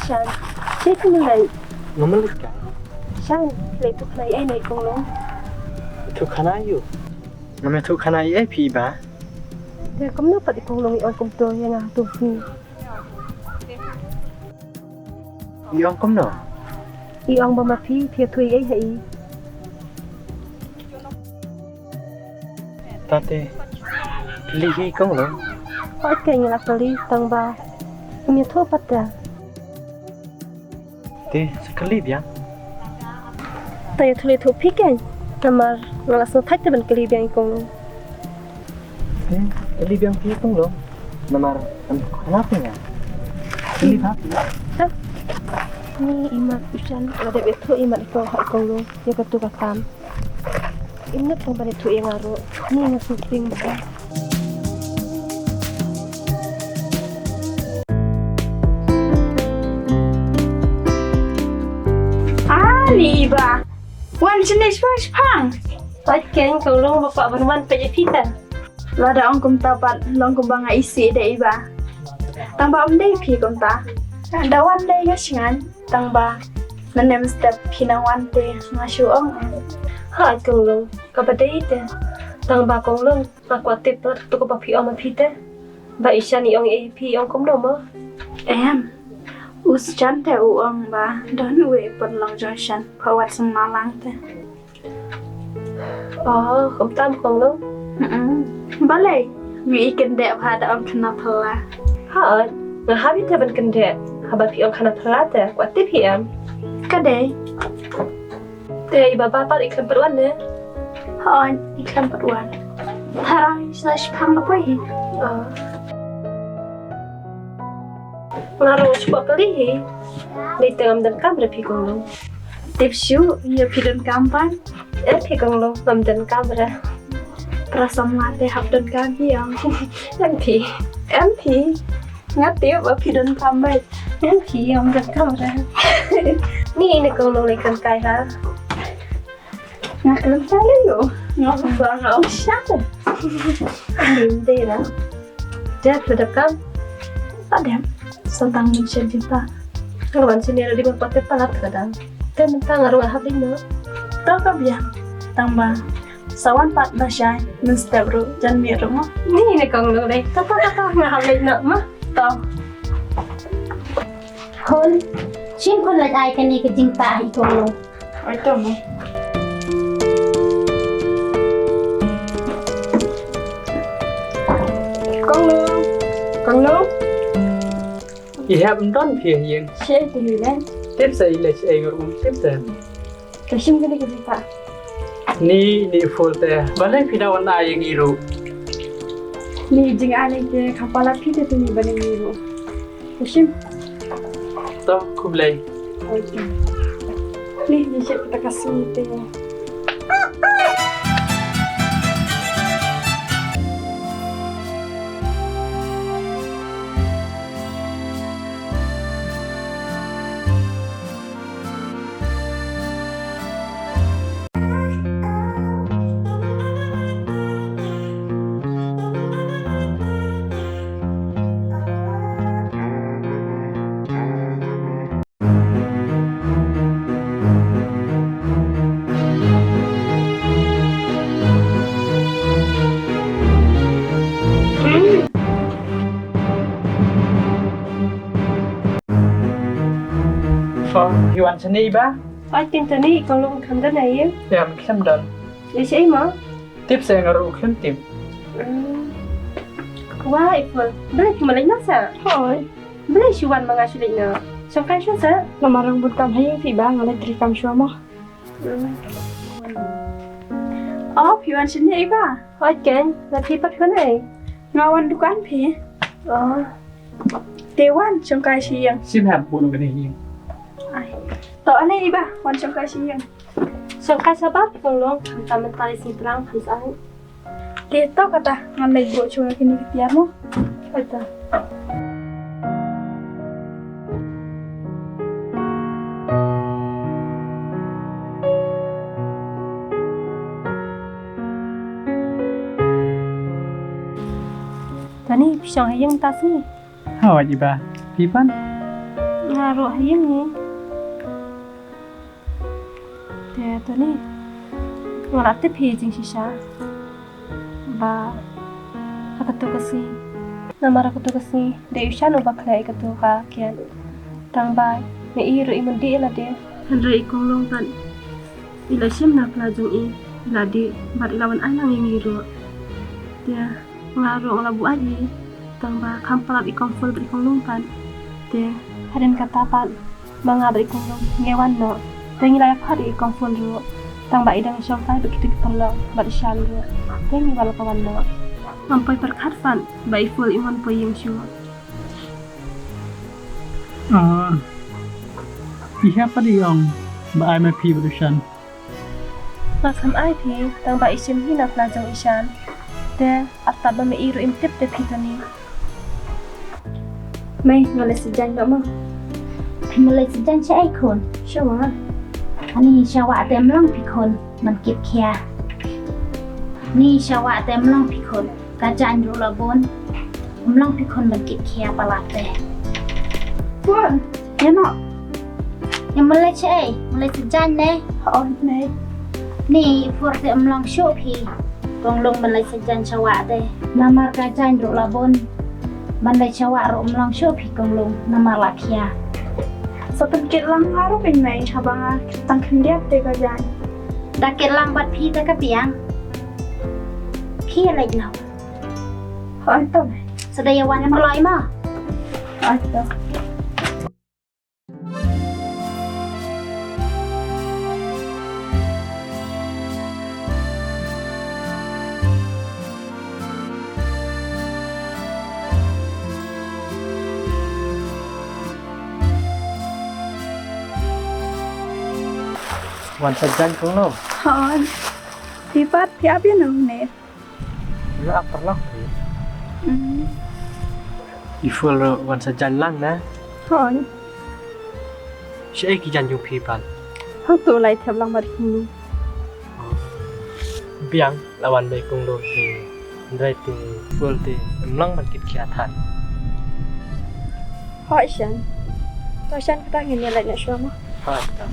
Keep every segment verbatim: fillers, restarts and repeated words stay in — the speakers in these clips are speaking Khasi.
Shan, shet mo lei. Ngam lei ka. Shan, lei tu khana ei nei kong long. Tu khana yu. Ngam tu khana ei phi ba. Te kumno pat i kong long i ong kumto ïa nga tu phi. I ong kumno? I ong ba ma phi phi tu ei ha i. Tate, kylli hi kong long. Ot ka ing la kylli tang ba. Ym ïathuh pat ta. Te, sa kylli biang. Ta ïathuh ïathuh phi kein. Namar nga la sngewthait te ban kylli biang i kong long. Te, kylli biang phi kong long. Namar em khana phi nga. Kylli pha phi. Ha? Ni imat u Shan la dep ïathuh imat i kong ha i kong long. Ïa katu ka kam. Im ngat tang ban ïathuh ïa nga ruh. Ni nga sngewtieng bha. Ah, ni Iba. Wan shane shipang shipang. Oi keng, kong long ba kwah ban wan peit ïa phi te. Lada ong kumta pat long kumba nga isih de Iba. Tang ba ym dei phi kumta. Da wan dei nga shngain. Tang ba nanem step phi nang wan te nga shu ong. Ha kong long, kaba dei te. Tang ba kong long, nga kwah tip na tu kaba phi ong ma phi te. Ba i Shan i ong ei phi ong kumno mo? Em. U Shan te u ong ba don uwei u pynlong jong Shan pha wat sngewlang te. Oh, kumta mo kong long. Mm-mm. Balei ngi i kyndeh bha da ong khana phylla. Ha ot, nga hap ïa te ban kyndeh. Haba phi ong khana phylla te kwah tip hi em. Ka dei. Te i Baba pat i khlem pat wan ne? Ha ot, i khlem pat wan. Tharai sa shipang na poi hi. Oh. Nga ruh shu kwah kylli hi. Dei te ngam donkam re phi kong long. Tip shuh ïa phi donkam pat. Em phi kong long ngam donkam re. Pra samla te hap donkam hi ong. Em phi. Em phi. Nga tip ba phi donkam bha. Em phi ngam donkam re. Ni ne kong long lei kan kai ha. Nga khlem sah lei ïoh. Nga ba nga ong sha te. Lim de na. Dep la dep kam. La dep. Sa tang mynshit jingpang. Nga wan sini ruh dei ban pat te palat ka dang. Te mynta nga ruh nga hap leit noh. To ka biang. Tang ba sa wan pat ba shai mynstep ruh jan miet ruh mo. Ni ne kong long lei. To to to to nga hap leit noh mo. To. Khun, shin khun leit ai kane ka jingpah ha i kong long. Oi to mo. Kong long. Kong long. I hap ym don phi ha ïing. Shaei phi leh? Tip sa i leh shaei nga ruh ngam tip te. Ka shim kane ka jingpah. Ni, ni full te. Balei phi da wan ai ïa ngi ruh? Ni jingai lei te ka palat phi te te ni ban ïa ngi ruh. Ka shim. To khublei. Oi te. Ni ni shet kata ka sngi te. Phi wan shane Iba? Oi, teng tani, kong long khlem don ïa. Ïa, khlem don. Ïa shaei mo? Tip sa nga ruh khlem tip. Hmm. Wah, i Phul. Balei phi ym leit noh sa? Hooid. Balei shu wan ma nga shu leit noh? Shongkai shuwa sa. Namar ngan bun kam ha ïing phi ba nga leit treikam shuwa mo. Hmm. Oh, phi wan shane Iba? Hooid keiñ, la phi pat phi wan ei? Nga wan dukan phi. Oh. Te wan shongkai sha ïing. Shim hep bun kane ïing. Ai. To ane Iba, wan shongkai sha ïing. Shongkai shabar phi kong long, khamtam mynta i sngi Prang phan sa ai. Te to kata ngan leit buh shuwa kine ki tiar mo. Kata. Tani phi shong ha ïing mynta sngi. Hooid Iba, phi pat? Nga ruh ha ïing hi. Te Tony, nga la tip hi jingshisha ba ha katu ka sngi, namar ha katu ka sngi dei u Shan uba khleh ïa katu ka kiad. Tang ba me i ruh i mut dih ïa lade. Hynrei i Konglung pat i la shim na pla jong i, i la dih bad i la wan ai lang ïa ngi ruh. Te nga ruh nga la buaid hi, tang ba kham palat i Kong Phul bad i Konglung pat. Te hadien kata pat ma nga bad i Konglung ngi wan noh. Te ngi la ïa khot ïa i Kong Phul ruh, tang ba i dang shong kai bad kitu ki paralok bad i Shan ruh. Te ngi wan la ka wan noh. Ngam poi pyrkhat pat ba i Phul i wan poi ïing shuh. Ah, i hap pat i ong ba ai ma phi bad u Shan. Nga kham ai phi, tang ba i shim hi na pla jong i Shan. Te ap tat ba me i ruh im tip te phi Tony. Mei, nga leit sa jaiñ noh mo. Phi ma leit sa jaiñ shaei khun? Sha wah. Ani sha wah te ym long phi khun, man kit khia. Ni sha wah te ym long phi khun. Ka jaiñ ruh la bun. Ym long phi khun ban kit khia palat te. Bun, ïa noh. Ïa ma leit shaei, ma leit sa jaiñ ne. Hooid mei. Ni i Phul te ym long shuh phi Konglung ban leit sa jaiñ sha wah te. Namar ka jaiñ ruh la bun. Ban leit sha wah ruh ym long shuh phi Konglung namar la khia. Sa pynkit lang nga ruh kein mei, haba nga tang khyndiat te ka jaiñ. Da kit lang bad phi te ka biang. Phi leit noh. Hooid to. Sa da ïa wan kloi mo. Hooid to. Wan sa jaiñ Konglung. Hooid. Phi pat phi ap ïa nong ne. Nga ap paralok phi. Mm. I Phul ruh wan sa jaiñ lang na. Hooid. Shaei ki jaiñ jong phi pat? Hangtu lai thep lang bad i Konglung. Biang la wan bad i Konglung te. Hynrei te i Phul te ym long ban kit khia than. Hooid Shan. To Shan kata ngin ïa leit noh shuwa mo. Hooid to.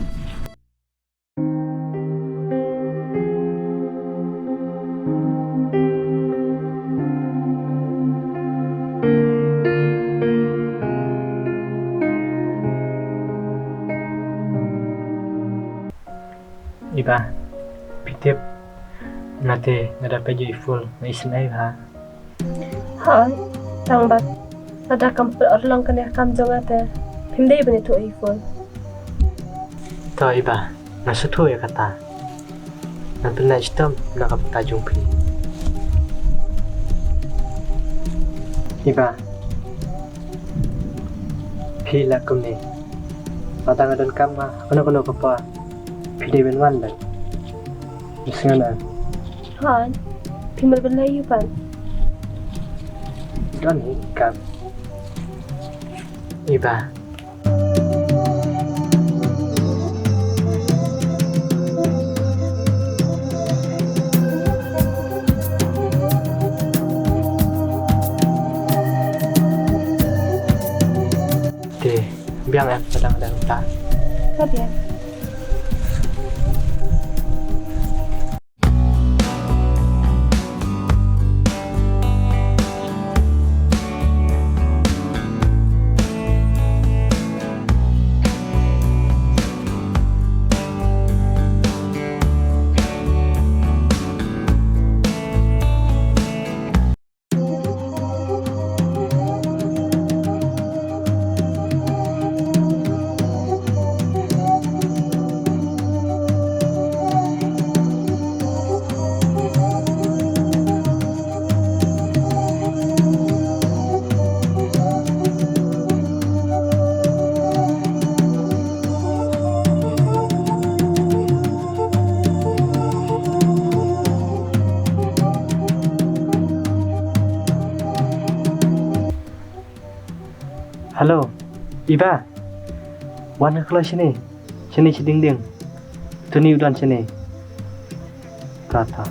Iba, phi tip, nga te nga da peit ïa i Phul nga isynei bha. Hooid, tang ba lada kam pynurlong kane ka kam jong nga te phim dei ban ïathuh ïa i Phul. To Iba, nga sngewthuh ïa kata. Ngan pynneh shitom na ka bynta jong phi. Iba, phi lah kumne. Lada nga donkam nga ha kano kano ka por, phi dei ban wan beit. Nga sngewbha. Hooid, phi mut ban leh aïu pat? Don hi kam. Iba. Te biang em, ka dang dang ta. Ka biang. Hello, Iba. Wan ka kloi shane, shane shi ding ding. Tuni u don shane. Kata.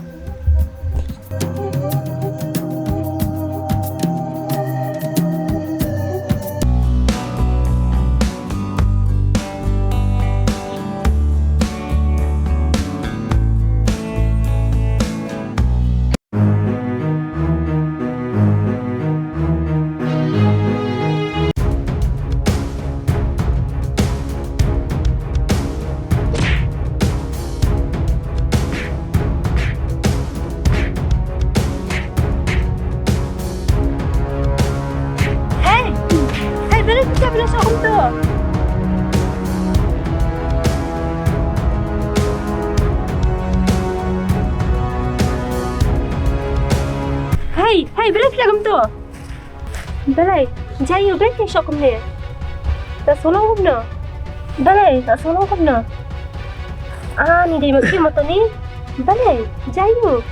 To. Hei, hei, balei phi ïa kumto? Balei, jia ïa u, balei phi ïa shoh kumne? Da sngewlong kumno? Balei, da sngewlong kumno? Ah, ni dei ma phi ma Tony. Balei, jia ïa u,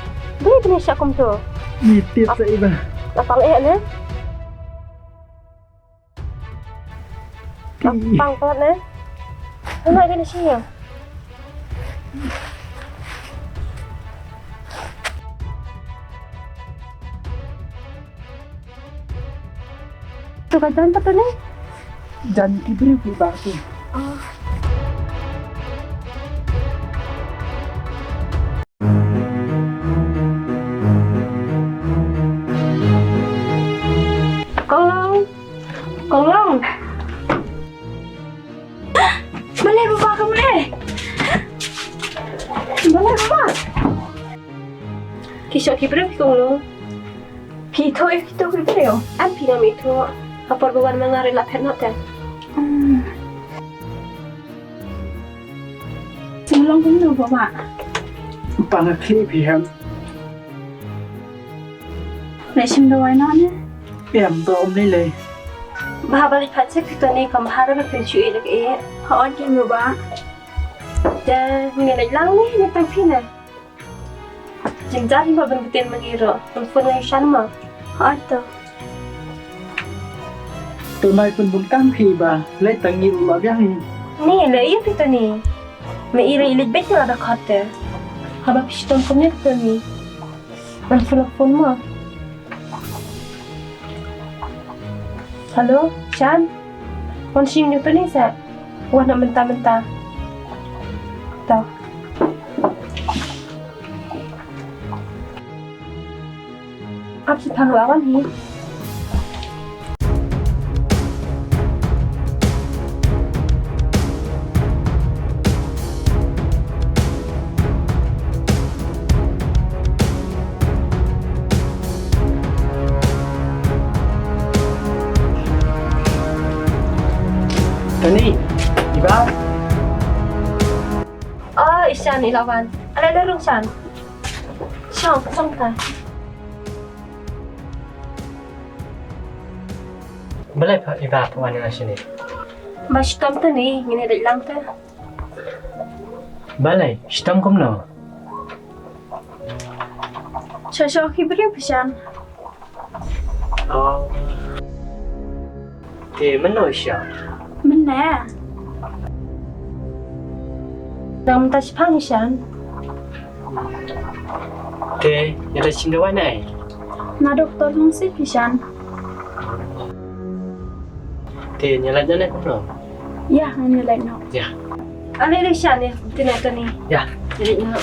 balei phi ïa shoh kumto? Ni tip sa i ba. Nga pang eh ne. Pang pat ne. Hana gini sih ya. Tu ka jan pat ne. Jan ki briew ki ba tu. Kong Long. Kong Long. Balei ba ka mle? Balei ba? Ki shoh ki briew Kong Long. Phi ithuh ïa kito ki briew? Em, phi ngam ithuh. Ha por ba wan ma nga ruh la phet noh te. Hmm. Sngewlong kumno ba ma? Pang khlieh phi hem. Leit shim dawai noh ne? Em, to ym lei lei. Ba haba leit phet check phi to ne kam bha re ba phin shu ïeh leh ïeh. Hooid ki ba. Te ngi leit lang ne, ne tang phi ne. Jynjar hi ba ban btin ma ngi ruh. Ban phone ngi shan ma. Hooid to. To nai pynbun kam phi ba lei tang ngi ruh la biang hi. Ni lei ïa phi to ni. Me i lei leit beit la da khot te. Haba phi shitom kumne to ni. Ban phone phone ma. Hello, Shan. Wan shim ïa u Tony sa. Wan na mynta mynta. Ta. Ap shi thang la wan hi. Tony, iba. Oh, Ishan, i la wan. Ala la rung Shan. Shong, shong ta. Balei pha iba pha wan ïa shini? Ba shitom te ni, ngin ïa dei lang te. Balei, shitom kumno? Sha sha ki briew phi Shan. Oh. Te mynno i shah? Mynne. Dang mynta shiphang i Shan. Te ïa da shim dawai na ei? Na doktor nong si phi Shan. Te ïa lait na ne kumno? Ïa, ïa lait na. Ïa. Ale le Shan ïa, te na tani. Ïa. Ïa lait na.